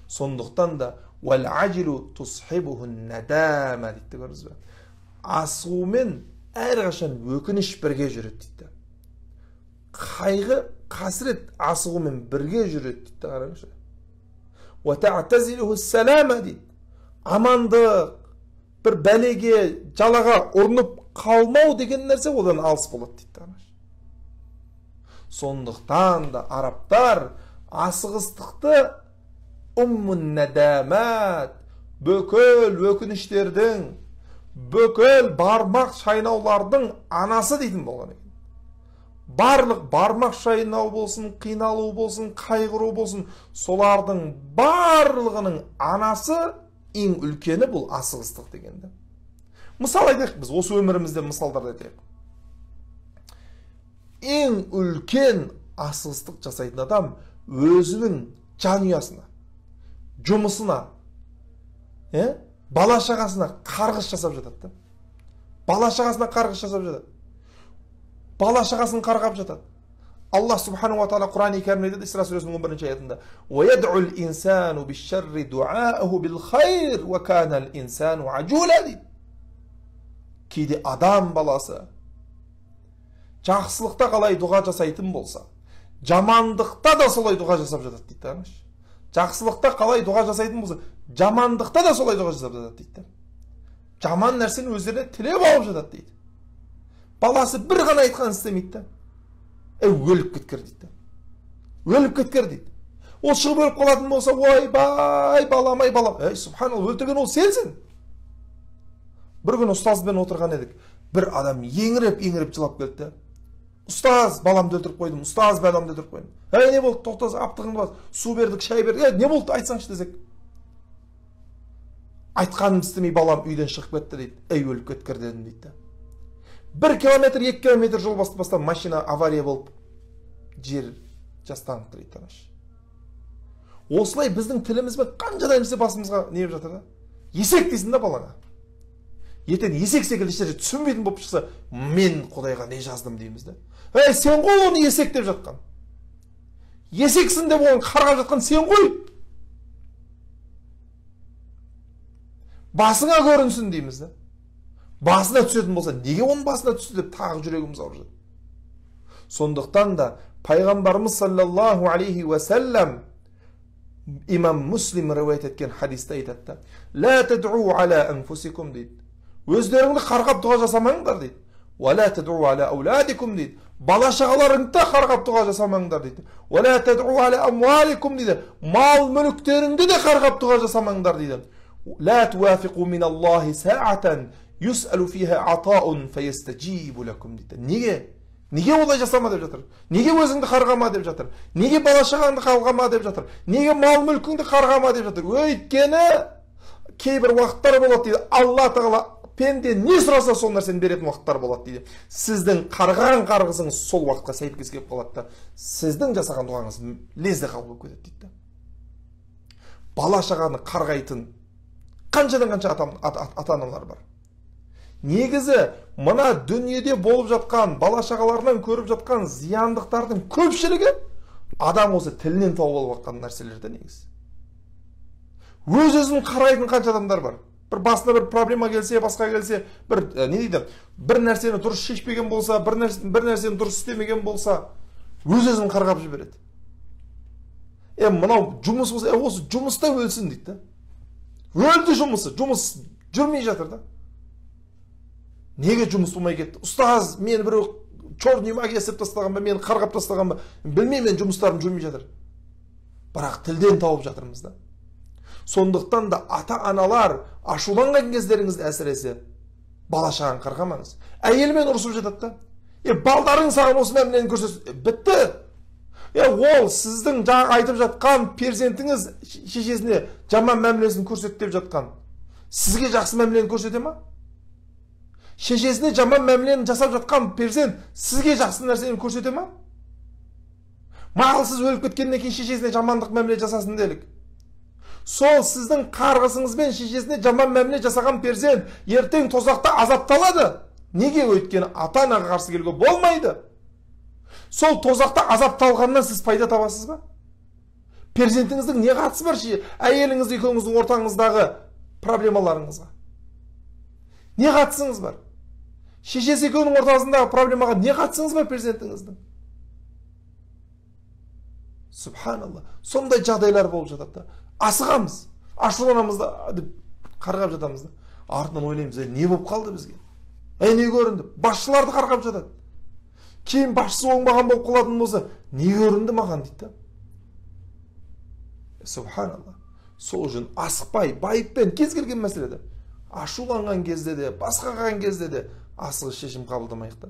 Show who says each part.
Speaker 1: Сондықтан да дейді, көрдіңіз бе? Асығумен әрқашан өкініш бірге жүреді дейді. Қайғы, қасірет асығумен бірге жүреді дейді, қараңызшы. Дейді. Амандық, бір бәлеге, жалаға ұрынып қалмау деген нәрсе одан алыс болады дейді. Сондықтан да арабтар асығыстықты уммун надамат, бүкіл өкініштердің, бүкіл бармақ шайнаулардың анасы дейтін болған екен. Барлық бармақ шайнау болсын, қиналу болсын, қайғыру болсын, солардың барлығының анасы, ең үлкені бұл асығыстық дегенді. Мысал айтайық, біз осы өмірімізде мысалдарды айтайық. Ең үлкен асығыстық жасайтын адам өзінің жанұясына, жұмысына, бала шағасына қарғыс жасап жатады. Бала шағасына қарғыс жасап жатады. Бала шағасын қарғап жатады. Аллах субхану ва тағала Құран-и Кәрімде айтады, Исра сүресінің 11-ші аятында: дейді. Кейде адам баласы жақсылықта қалай дұға жасайтын болса, жамандықта да солай дұға жасап жатады дейді. Жақсылықта қалай дұға жасайтын болса, жамандықта да солай дұға жасап жатады дейді. Жаман нәрсені өздеріне тілеп алып жатады дейді. Баласы бір ғана айтқанын істемейді да. Өліп кеткір дейді. Өліп кеткір дейді. Ол шығып өліп қалатын болса, ойбай, балам, ай балам. Ей, субханалла, өлтірген ол сенсің. Бір күні ұстазбен отырған едік. Бір адам еңіреп-еңіреп жылап келді. Ұстаз, баламды өлтіріп қойдым. Ұстаз, баламды өлтіріп қойдым. Ей, не болды? Тоқтаз, аптығыңды бас. Су бердік, шай бердік. Ей, не болды? Айтсаңшы десек. Айтқанымды істемей балам үйден шығып кетті дейді. Ей, өліп кеткір дедім дейді. 1 километр, 2 километр жол бастан машина авария болып жер жастанып тұр дейді. Осылай біздің тілімізбен қаншадай нәрсе басымызға не жатыр да? Есек дейсің да балаңа. Ертең есек секілді ешнәрсе түсінбейтін болып шықса, мен Құдайға не жаздым дейміз да. Ей, сен ғой оны есек деп жатқан. Есексің деп оны қарғап жатқан сен ғой. Басыңа көрінсін дейміз да. Басына түсетін болса, неге оның басына түсті деп тағы жүрегіміз ауырып жатады. Сондықтан да пайғамбарымыз саллаллаху алейхи уассалам имам Муслим риуаят еткен хадисте айтады да: «Ла тад'у аля анфусикум» дейді. Өздеріңді қарғап дұға жасамаңдар дейді. «Уа ла тад'у аля ауладикум» дейді. Бала шағаларыңды да қарғап дұға жасамаңдар дейді. «Уа ла тад'у аля амуаликум» дейді. Мал мүліктеріңді де қарғап дұға жасамаңдар дейді. «Ла туафиқу миналлахи саатан юс'алу фиха атаун фаястажибу лакум» дейді. Неге? Неге олай жасама деп жатыр? Неге өзіңді қарғама деп жатыр? Неге бала шағаңды қарғама деп жатыр? Неге мал мүлкіңді қарғама деп жатыр? Өйткені кейбір уақыттар болады дейді. Алла тағала пенде не сұраса сол нәрсені беретін уақыттар болады дейді. Сіздің қарғаған қарғысыңыз сол уақытқа сәйкес келіп қалады да, сіздің жасаған дұғаңыз лезде қабыл болып кетеді дейді. Бала шағаны қарғайтын қаншадан қанша ата-аналар бар. Негізі мына дүниеде болып жатқан, бала шағаларынан көріп жатқан зияндықтардың көпшілігі адам осы тілінен тауып алып жатқан нәрселерді негізі. Өз-өзін қарайтын қанша адамдар бар. Бір басына бір проблема келсе, басқа келсе, бір не дейді, бір нәрсені дұрыс шешпеген болса, бір нәрсені дұрыс істемеген болса, өз-өзін қарғап жібереді. Мынау жұмыс болса, осы жұмыста өлсін дейді да. Өлді жұмысы, жұмыс жүрмей жатыр да. Неге жұмыс болмай кетті? Ұстаз, мені біреу черный магия істеп тастаған ба, мені қарғап тастаған ба, білмеймін, мен жұмыстарым жүрмей жатыр. Бірақ тілден тауып жатырмыз да. Сондықтан да ата-аналар ашуланған кездеріңізде әсіресе бала шағаны қарғамаңыз. Әйелімен ұрысып жатады да. Балдарың саған осы мәмілені көрсетсе, бітті. Ол сіздің жаңа айтып жатқан перзентіңіз шешесіне жаман мәмілесін көрсет деп жатқан. Сізге жақсы мәмілені көрсете ма? Шешесіне жаман мәмілені жасап жатқан перзент сізге жақсы нәрсені көрсете ма? Мақұл, сіз өліп кеткеннен кейін шешесіне жамандық мәміле жасасын делік. Сол сіздің қарғысыңызбен шешесіне жаман мәміле жасаған перзент ертең тозақта азапталады. Неге? Өйткені ата-анаға қарсы келуге болмайды. Сол тозақта азапталғаннан сіз пайда табасыз ба? Перзентіңіздің не қатысы бар әйеліңіз екеуіңіздің ортаңыздағы проблемаларыңызға? Не қатысыңыз бар? Шешесі екеуінің ортасындағы проблемаға не қатысыңыз бар перзентіңіздің? Субханалла. Сондай жағдайлар болып жатады да. Асығамыз, ашуланамыз да деп қарғап жатамыз да. Артынан ойлаймыз, не болып қалды бізге? Не көрінді? Басшыларды қарғап жатады. Кейін басшысы оңбаған болып қалатын болса, не көрінді маған дейді да. Субханалла. Сол үшін асықпай, байыппен кез келген мәселеде, ашуланған кезде де, басқа қалған кезде де асығыс шешім қабылдамайық та.